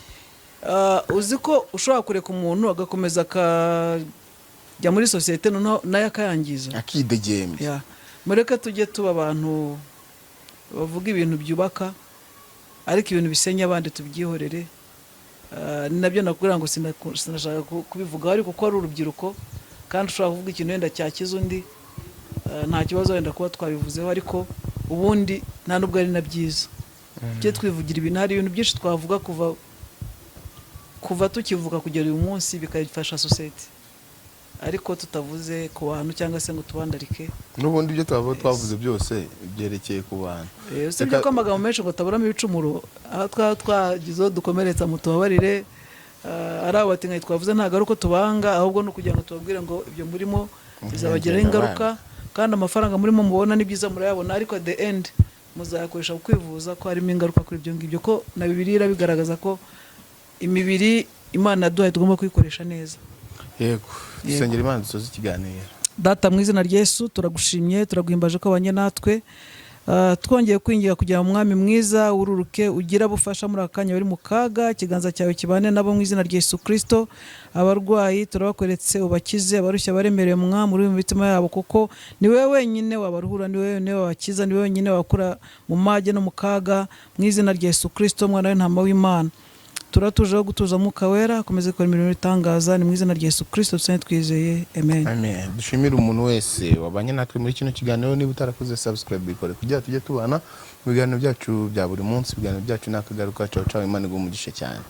Uzi ko ushobora kureka umuntu agakomeza akajya muri sosiyete, noneho nayo akayangiza,
akidegembya.
Ya, mureke tujye tuba abantu bavuga ibintu byubaka, ariko ibintu bisenya abandi tubyihorere. Ni nabyo nakubwira ngo sinashaka kubivugaho, ariko kuko ari urubyiruko kandi ushobora kuvuga ikintu wenda cyakiza undi, nta kibazo wenda kuba twabivuzeho, ariko ubundi nta nubwo ari na byiza. Tujye twivugira ibintu, hari ibintu byinshi twavuga kuva tukivuka kugera uyu munsi bikafasha sosiyete, ariko tutavuze ku bantu cyangwa se ngo tubandarike.
N'ubundi ibyo twaba twavuze byose byerekeye ku bantu.
Usibye ko amagambo menshi ngo taburamo ibicumuro, aho twaba twagize uwo dukomeretsa mutubabarire. Ari abo batinganyi twavuze, ntabwo ari uko tubanga, ahubwo ni ukugira ngo tubabwire ngo ibyo murimo bizabagiraho ingaruka, kandi amafaranga murimo mubona ni byiza murayabona, ariko at the end muzayakoresha mu kwivuza, ko harimo ingaruka kuri ibyo ngibyo, ko na Bibiliya irabigaragaza ko imibiri Imana yaduhaye tugomba kuyikoresha neza.
Yego, dusengera Imana dusoze ikiganiro.
Data, mu izina rya Yesu, turagushimye, turaguhimbaje ko wabanye natwe. Twongeye kwinginga kugira ngo umwami mwiza ururuke ugira bufasha muri aka kanya bari mu kaga, ikiganza cyawe kibane nabo mu izina rya Yesu Kristo. Abarwayi turabakweretse, ubakize, abarushya baremerewe, mwami uri mu mitima yabo, kuko ni wowe wenyine wabaruhura, ni wowe wenyine wabakiza, ni wowe wenyine wabakura mu mage no mu kaga, mu izina rya Yesu Kristo, mwana w'intama w'Imana. Turatujeho gutuza Mwuka Wera akomeze gukora imirimo itangaza. Ni mu izina rya Yesu Kristo dusenga twizeye, amen.
Amen. Dushimire umuntu wese wabanye natwe muri kino kiganiro. Niba utarakoze subscribe, bikore kugira tujye tubana mu biganiro byacu bya buri munsi. Ibiganiro byacu ni akagaruka. Ciao ciao, Imana iguhe umugisha cyane.